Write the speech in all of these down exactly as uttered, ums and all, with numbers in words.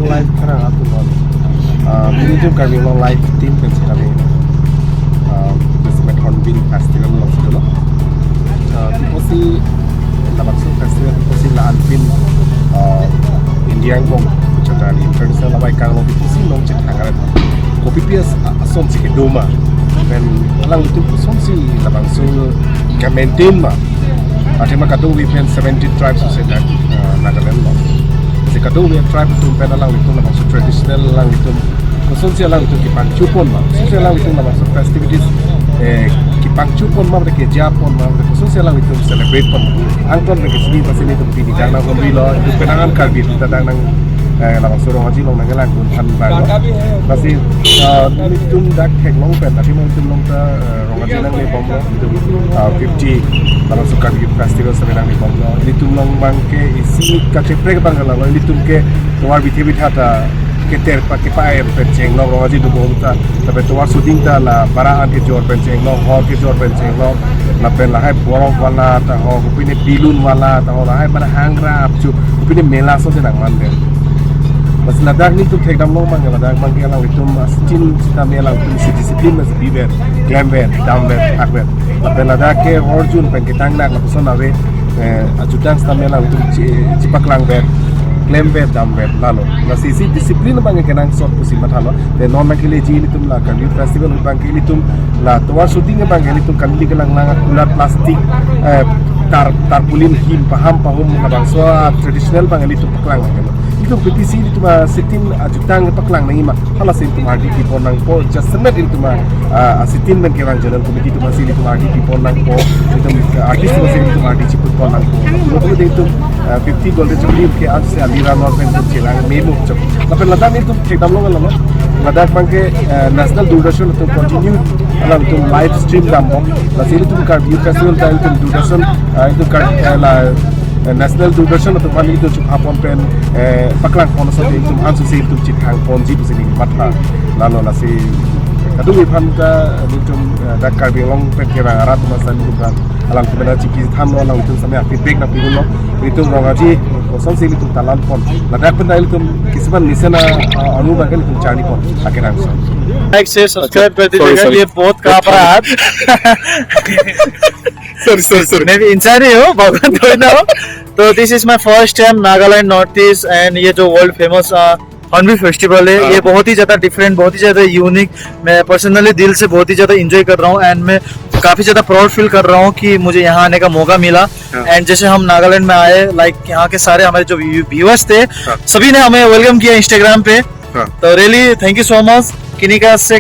Live karang atum non. Ah, pini atum Karbi Anglong Live team pen si kami, ah, Christmas Hornbill Festival along si dolo. Ah, pusi labangso festival pusi la-anpin, ah, India angbong, puchata international abai kanglo pusi nong chethangaret. Kopi pi as-, ason si kedo ma. Pen alanglitum ason si labangso ka-maintain ma. Athema kadokave pen seventeen tribes si dak, ah, Nagaland lo. Si kadokave tribe atum pen alanglitum labangso traditional alanglitum, kosonsi alanglitum kepangchupon ma, kosonsi alanglitum labangso festivities, eh, kepangchupon ma, kejapon ma, kosonsi alanglitum celebrate pon. Angton pen kesini pasi nelitum pini dak nang Hornbill lo, itum penang an Karbi atum ta dak nang, eh, labangso Rong Aji along nangkelang dun than bang lo. Pasi, eh, nelitum dak theklong pen, tapi nelitum along ta, eh, Rong Aji nangle bomlo, itum, ah, fifty, labangso Karbi Youth Festival sitame nangle bomlo. Ilitum along abang ke isi kacheprek abang lalo, ilitum ke tovar bithe bitha ta keter pa kepa-er pen chenglong Rong Aji dobom ta, tapi tovar shooting ta la bara an kejor pen chenglong, hor kejor pen chenglong, lapen lahai borok wala ta ho, kopine balloon wala ta ho, lahai mana hangra apchu, kopine mela ason si nangman pen. Mas ladak nelitum thekdamlong abang, ladak abang ke alanglitum, ah, sitame alanglitum isi discipline mas biver, klemver, damver, thakver. Lapen ladak ke hor jun pen ketangnak lapuson ave, eh, ajutang sitame alanglitum chi-, chipaklangver, klemver, damver, lalo. Lasi isi discipline abang kenangsot pusi mathalo. Te non nangkeleji ilitum la Karbi Youth Festival abang ke ilitum la tovar shooting abang ke ilitum kali kelang lang kulat plastic, eh, tar-, tarpaulin him paham pahum labangso, ah, traditional abang ilitum paklang lang. Itum P T C ilitum, ah, sitin, ah, jutang paklang nangji ma. Hala si ilitum ardi pipon nangpo, jasemet ilitum, ah, ah, sitin pen kevang general committee atum si ilitum ardi pipon nangpo, ilitum, ah, artist atum si ilitum ardi chipon nangpo. Lapu ilitum, ah, fifty Golden Jubilee ke an si alira non pen ilitum chelang memu chok. Lapen ladak nelitum thekdamlong lalo. Ladak abang ke, ah, National Doordarshan atum continue alangtum live stream dambom. Lasi ilitum Karbi Youth Festival ta ilitum Doordarshan, ah, ilitum Kar-, ah, la eh, National Doordarshan atum aphan ilitum chupha pon pen, eh, paklang pon ason ilitum ansu si ilitum chithang ponji pusi neli matha. Lalo lasi kadokave aphan ta ilitum, eh, dak Karbi Anglong pen kevang arat atum aphan ilitum aphan alangtum pen chingki thanlo, alangtum sitame feedback nangpi-unlo. Ilitum Rong Aji kosonsi ilitum talan pon. Ladak pen ta ilitum kisiman mesen a, a, anu abang ke ilitum charli pon. Akerang so. Like से सब्सक्राइब कर दीजिएगा। Sorry, sorry. ये बहुत कांप रहा है। Sorry, sorry, sorry. मैं भी इंसान ही हूँ, भगवान थोड़ी ना हूँ। तो this is my first time Nagaland North East, and ये जो वर्ल्ड फेमस हॉर्नबिल फेस्टिवल है, हाँ। ये बहुत ही ज्यादा डिफरेंट, बहुत ही ज्यादा यूनिक। मैं पर्सनली दिल से बहुत ही ज्यादा एंजॉय कर रहा हूँ, एंड मैं काफी ज्यादा प्राउड फील कर रहा हूँ कि मुझे यहाँ आने का मौका मिला। हाँ। एंड जैसे हम नागालैंड में आए, लाइक, यहाँ के सारे हमारे जो व्यूअर्स थे, हाँ। सभी ने हमें वेलकम किया इंस्टाग्राम पे। हाँ। तो really thank you so much. কিনিকা আছে,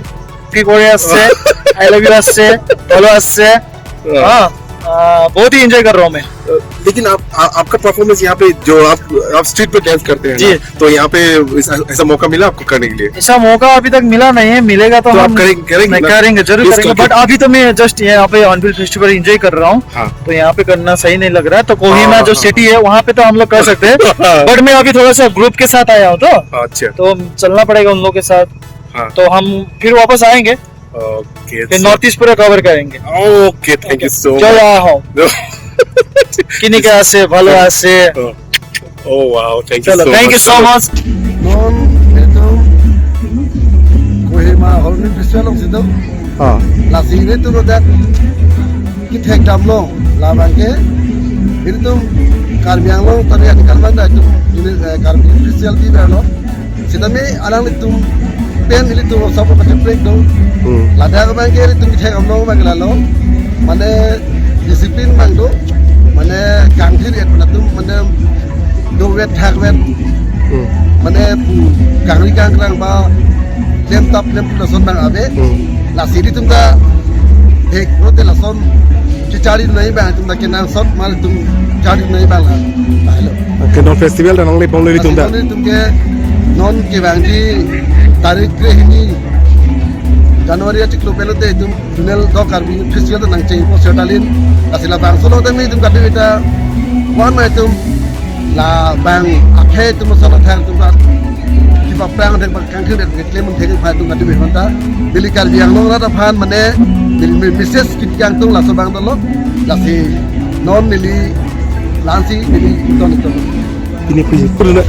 কি করে আছে, আই লাভ ইউ আছে, ভালো আছে। हाँ। हाँ, आ, बहुत ही एंजॉय कर रहा हूँ मैं। अ, लेकिन आप, आ, आपका परफॉर्मेंस यहाँ पे जो आप, आप स्ट्रीट पे डांस करते हैं जी। ना, तो यहाँ पे ऐसा, ऐसा मौका मिला आपको करने के लिए? ऐसा मौका अभी तक मिला नहीं है, मिलेगा तो तो आप हम करेंगे, करेंगे नहीं, ना? करेंगे, जरूर प्लीज करेंगे। करके। बट अभी तो मैं जस्ट यहाँ पे हॉर्नबिल फेस्टिवल एंजॉय कर रहा हूँ, हाँ। तो यहाँ पे करना सही नहीं लग रहा है। तो कोहिमा हाँ, जो हाँ, सिटी हाँ। है, वहाँ पे तो हम लोग कर सकते हैं। हाँ। बट मैं अभी थोड़ा सा ग्रुप के साथ आया हूँ, तो, अच्छा। तो चलना पड़ेगा उन लोग के साथ। हाँ। तो हम फिर वापस आएंगे। ओके, फिर सो नॉर्थ ईस्ट पूरा कवर करेंगे। ओके, थैंक यू सो जो मच। आया हो। কিনিকা আছে, ভালো আছে। हाँ। Oh, wow, thank you चलो, so thank you much। So much. Non nelitum Kohima Hornbill Festival along si do. हाँ। Lasi nelitum dak kethekdamlong labang ke nelitum Karbi Anglong tari akan mana itu ini, eh, Karbi Festival di mana? Sitame alanglitum pen ilitum osomar kacheprek do. Hmm. Ladak abang ke ilitum kethekdamlong abang lalo. Mane disiplin abang do. Mane kangthir-et pen atum mane dovet thakvet. Hmm. Mane pu kangri kangkrang ba klem tap klem pulo lason abang ave. Hmm. Lasi ilitum ta thek rote lason chicharli nangji abang, ilitum ta kenangsot ma ilitum charli nangji abang la. Lahelo. Oke, non festival ta nangle bomlo ilitum ta. Ilitum ke non kevangji tarik krehini January achiklo pen lote itum Zonal Karbi Festival ta nangchengpo Siatalin. Lasi labangso along tame itum kadu ita wan ma itum labang akhei itum asal athang itum ka kipa prang thek bang kangkir dan keklem thek pa itum kadu ita. Neli Karbi Anglong rat aphan mane neli me-, message kit kangtung laso abang dolo. Lasi non neli la-ansi neli ton ton. Ini puji purna.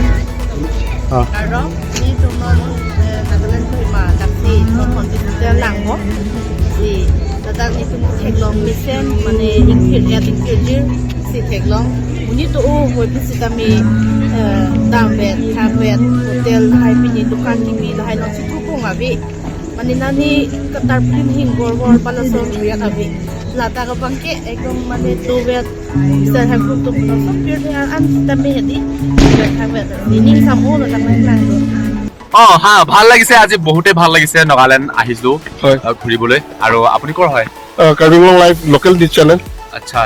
Ah. Kardom, nelitum non, eh, Nagaland Kohima daksi non Hornbill Festival langpo. Si, ladak nelitum theklong mesen, mane ingkir et ingkirjir, si theklong. Monit do-o, hoi pusitame, eh, damvet, thanvet, hotel, lahai pini dukan kipi, lahai along si thupung ave. Mane nani katar plim hing gor gor palaso meriat ave. Ladak abangke ekdom mane dovet. Sir, hemprok atum laso pirthe an sitame hedi. Dovet thanvet. Ining samo ladak nang nang do. অ, হা, ভাল লাগিছে, আজি বহুতে ভাল লাগিছে নাগালেণ্ড আহিছো, হয়। আহ, ঘূৰিবলৈ। আৰু আপুনি ক'ৰ হয়? আহ, Karbi Anglong live local news channel. আচ্ছা,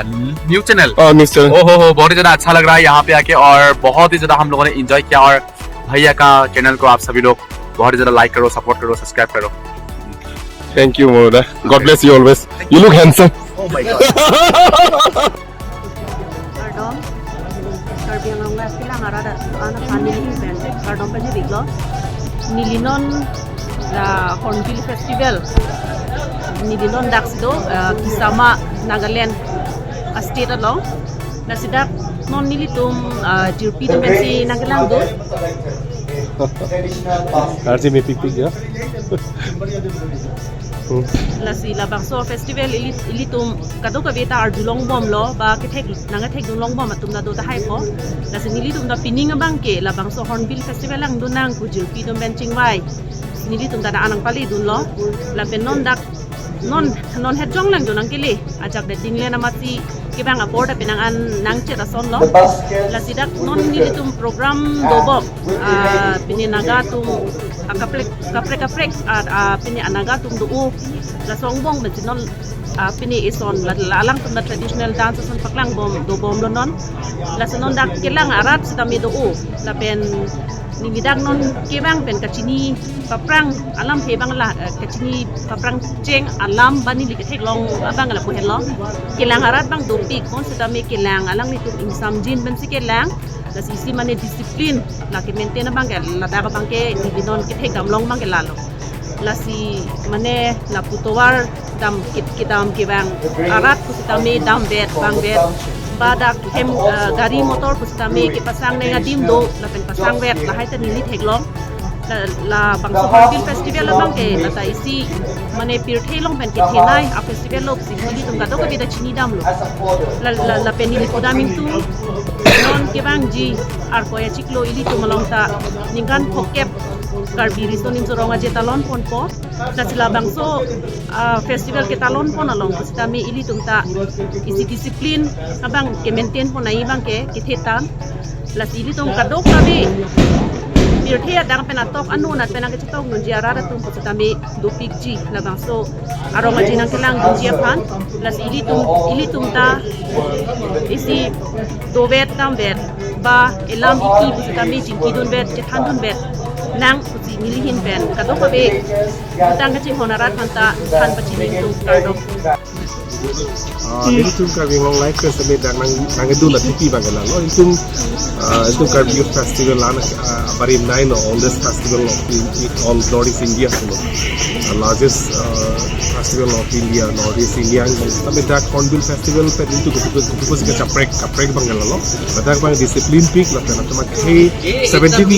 নিউজ চেনেল। हाँ, न्यूज़ चैनल। ओहो हो, बहुत ही ज्यादा अच्छा लग रहा है यहाँ पे आके और बहुत ही ज्यादा हम लोगों ने एंजॉय किया। और भैया का चैनल को आप सभी लोग बहुत ही ज्यादा लाइक करो, सपोर्ट करो, सब्सक्राइब करो। Thank you, Moroda. God bless you always. You look handsome. Oh my God. Kardom. Karbi Anglong Live kelang arat atum aphan neli pen kardom pajir-iklo. Neli non la Hornbill Festival. Neli non daksi do, eh, Kisama, Nagaland, a state along. Lasi dak non nelitum, eh, jirpi atum pensi nangkelang do. Arti mepik-pik ya. Hmm. Lasi labangso festival ili, ilitum kadokave ta arjulongbomlo, ba kethek, nangkethekdunlongbom atum ta do tahai po. Lasi nelitum ta pining abangke labangso Hornbill Festival langdun nang pu jirpi atum pen chingvai. Nelitum ta dak nangpaledunlo. Lapen non dak non, non het jong lang jo nangkele. Ajak de tingle na mati kevang apor ta penang an nangchet asonlo. Lasi dak non nelitum program dobom. Ah, pini Naga atum, ah, kaprek, kaprek, kaprek, ah, ah, pini Naga atum do-o. Laso angbong pensi non, ah, pini ison la, la alangtum ta traditional dance ason paklangbom, dobomlo non. Laso non dak kelang arat sitame do-o. Lapen neli dak non kevang pen kachini paprang alamthe abang la, eh, kachini paprang cheng alam ba neli ketheklong abang lapu henlo. Kelang arat abang dopik, bonsitame kelang alanglitum ingsamjin pensi kelang. Lasi isi mane disiplin, lake maintain abangke, ladak abangke neli non kethekdamlong abangke lalo. Lasi mane lapu tovar dam kit-, kedam kevang arat pusitame damvet, vangvet, ba dak hem, eh, gari motor pusitame kepasang neng adim do, lapen pasangvet, lahai ta neli theklong. La, labangso Hornbill Festival abangke, lata isi mane pirthe along pen kethenei a festival lo pusi ilitum kadokave ta chinidamlo. La, la, lapen neli pudam ingtung, non kevangji Arkoi achiklo ilitum along ta ningkan phokep Karbi Riso Nimso Rong Aje ta lonponpo. Lasi labangso, ah, festival ketalonpon along pusitame ilitum ta isi disiplin abang kemaintain ponnei abangke kethe tang. Lasi ilitum kadokave pirthe adang pen atok anu nat pen nangkachetongdunji arat atum pusitame dopikji labangso arong aji nangkelangdunji aphan. Lasi ilitum, ilitum ta isi dovet damvet ba elam iti pusitame chingkidunvet, chethandunvet nang pusi neli ahin pen kadokave butang kachinghon arat aphan ta than pachini ingtung, kardom. Ah, nelitum Karbi Anglong Live pen sitame dak nang, nangkedun athipi abangke lalo. Ilitum, ah, ilitum Karbi Youth Festival la, ah, barim nai no, oldest festival of in, in all North East India, no. The largest, ah, festival of India, North East India. Sitame dak Hornbill Festival pen ilitum kutu kutu kutu kaprek, kaprek abangke lalo. Ladak abang discipline pik, lapen atum akhei seventeen,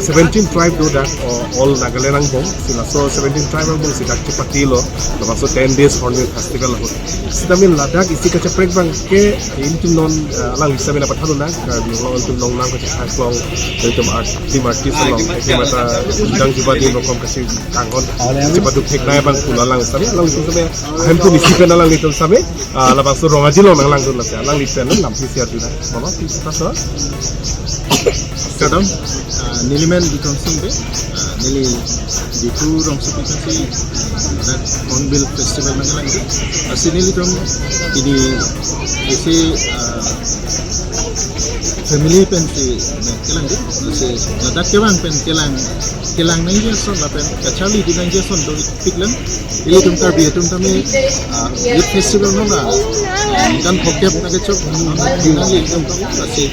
seventeen tribe do dak, o, all Nagaland angbong. Si laso seventeen tribe angbong si dak chepatilo, labangso ten days Hornbill Festival ahut. Sitame ladak isi kacheprek abangke, ilitum non, eh, alangli sitame nangpathan nang, eh, along ilitum non nang kacheprek along, ilitum art, team artist along, ilitum mata bidang juba dim rokom kachekangkon, kachepaduk theknei abang pu alang sitame, alanglitum sitame, ahem tum isi pen alanglitum sitame, ah, labangso rong aji along nanglangdun lasi, alangli pen lam pisi arjuna, mama pisi paso. Kardom, ah, neli men Bikram Singh de, ah, neli Diphu rongsopi pensi, ah, dak Hornbill Festival nangkelangji. Lasi nelitum pini isi, ah, family pensi nangkelangji. Lasi ladak kevang pen kelang, kelang nangji ason lapen kacharlidun nangji ason dopik lang. Ilitum Karbi atum tame, ah, Youth Festival nona, ah, ningkan phokep nangkechok, nangli ilitum tame, lasi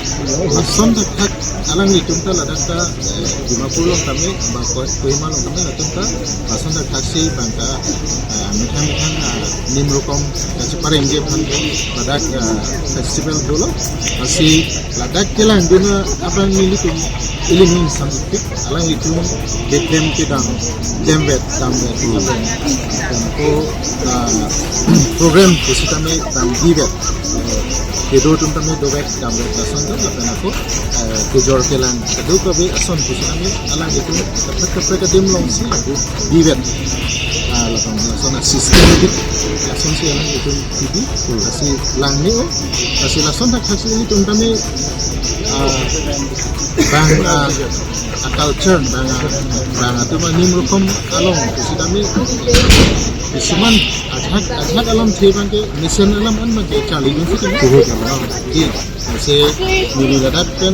lason thakthak alanglitum ta ladak ta, eh, Dimapur along tame, ba Ko-, Kohima along tame, latum ta lason thakthak si abang ta, ah, methang methang, ah, nim rokom kacheparengji aphan ladak, ah, festival dolo, lasi ladak Kelangdun abang nelitum ili ning samsipik, alanglitum kedam kedam, damvet damvet, damko, ah, program pusitame damdivet, kedo atum tame dovek damvet lason do, lapen ako, eh, kejor kelang kadokave ason pusitame alanglitum kaprek kaprek adim alongsi divet. Ah, lapen lason a-systematic lasonsi alanglitum pipi, hmm, lasi lang ne-o, lasi lason thakthaksi ilitum tame, ah, bang, ah, a-culture, bang, ah, bang atum anim rokom along pusitame, kisuman ajahak, ajahak alamthe abangke, mesen alam an abangke charlidunsi tame. Kuhut alam. Ji. Lasi neli ladak pen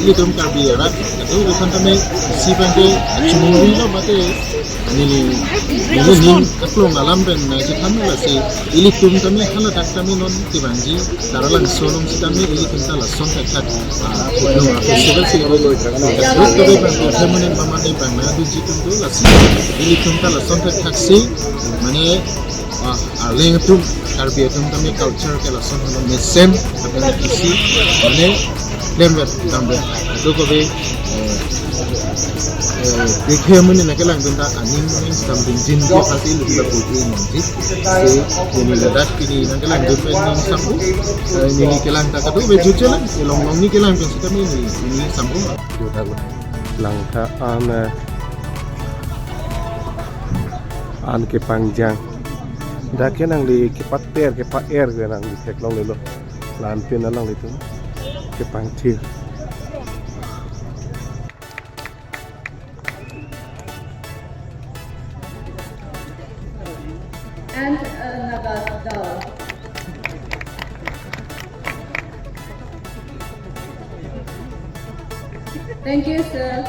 ilitum Karbi arat kadokave aphan tame isi abangke chumung lo mate neli, neli ning aklong alam pen nangchethan, lasi ilitum tame haladak tame non kevangji Taralangso along sitame ilitum ta lason thakthak, ah, nung festival si lo. Kadokave abang Karbi amonit mama de abang nangdunji atum do, lasi ilitum ta lason thakthaksi, mane, ah, arleng atum, Karbi atum tame culture ke lason halo mesen, lapen isi, mane, klemvet damvet, kadokave, eh, eh, dikhe amonit nangkelangdun ta aning ning samding jin ke pasi lu ta putri nangji. Si neli ladak pini nangkelangdun pen ning sampo, eh, neli kelang ta kadokave jutje lang, ilong long ni kelang pen sitame neli, neli sampo. Jutang langtha an, eh, an kepangjang. Dak ke nangli kepater kepa-er ke nangli theklonglelo. La-an pen alanglitum kepangthir. And a Naga dal. Thank you, sir.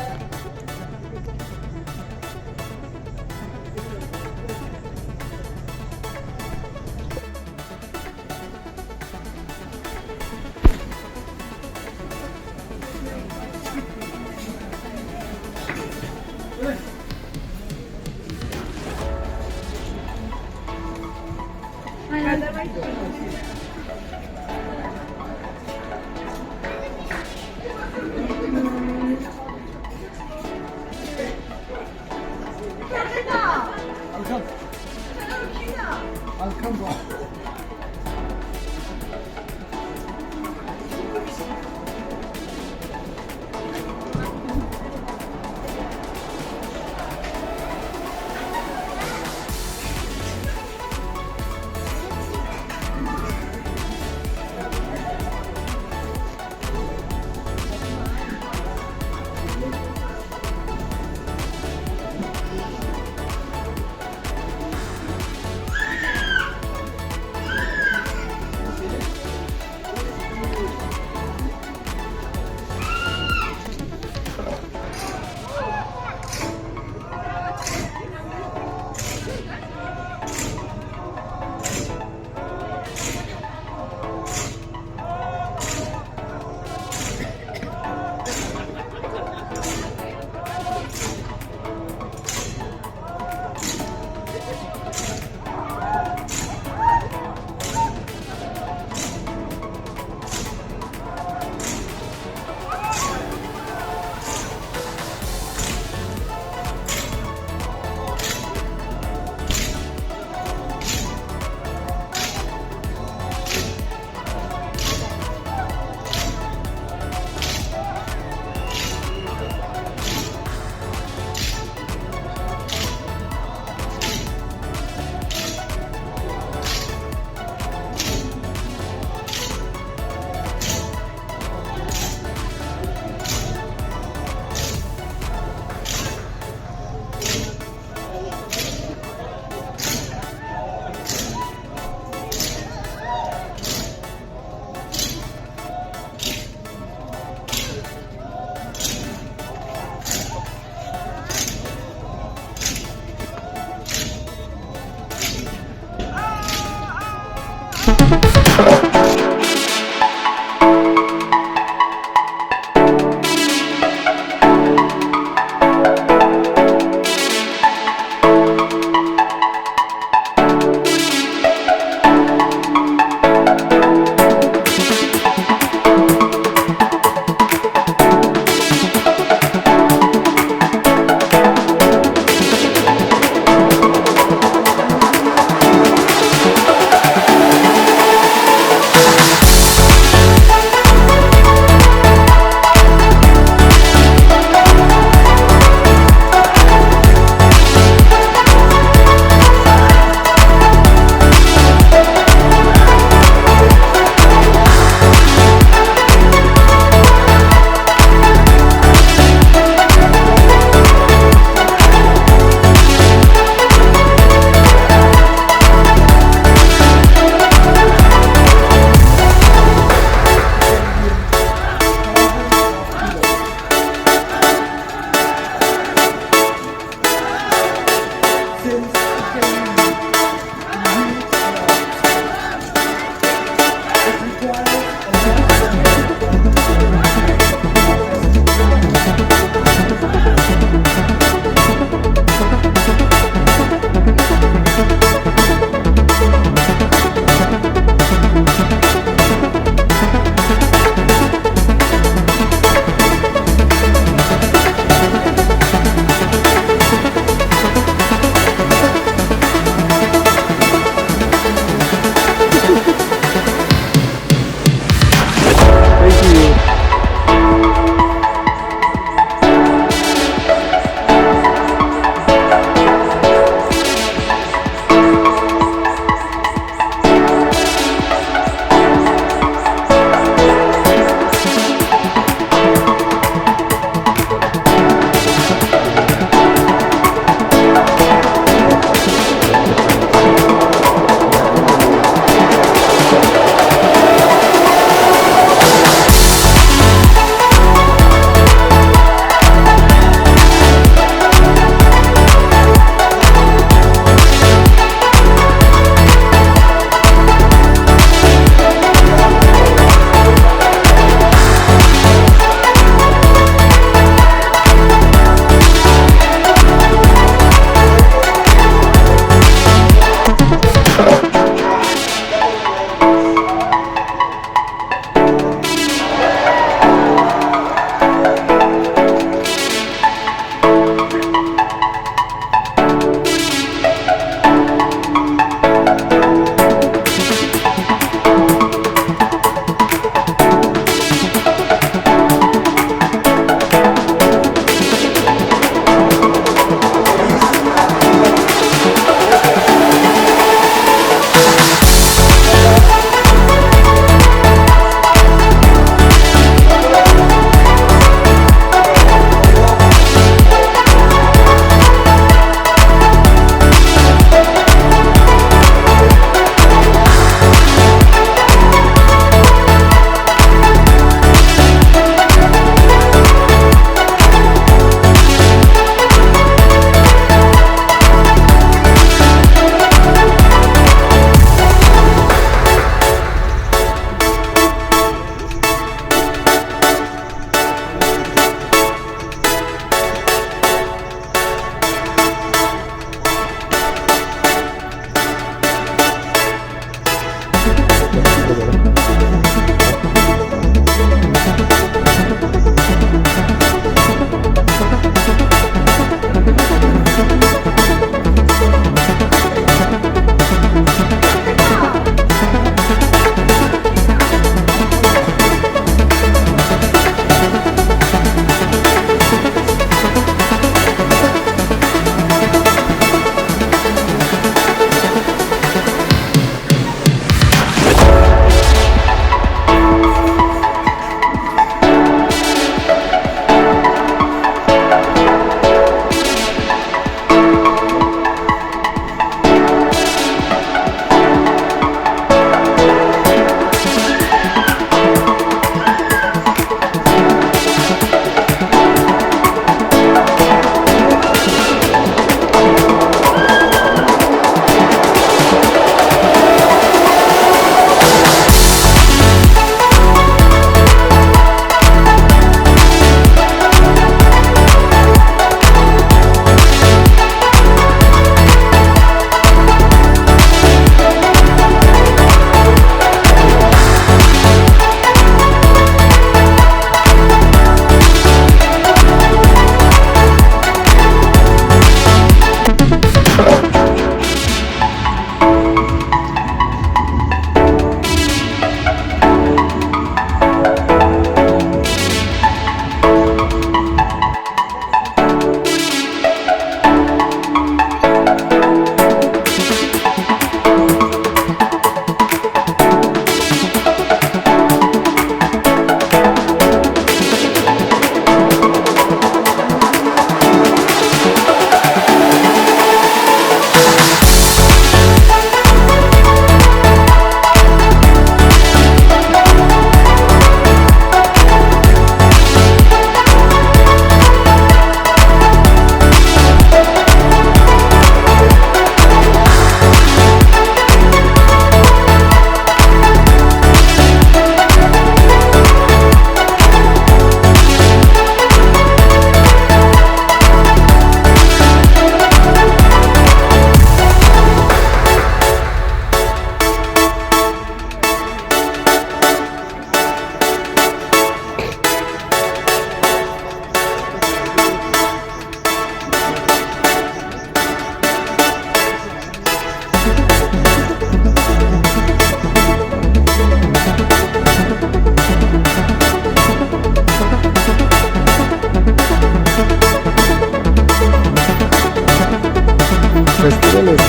Ano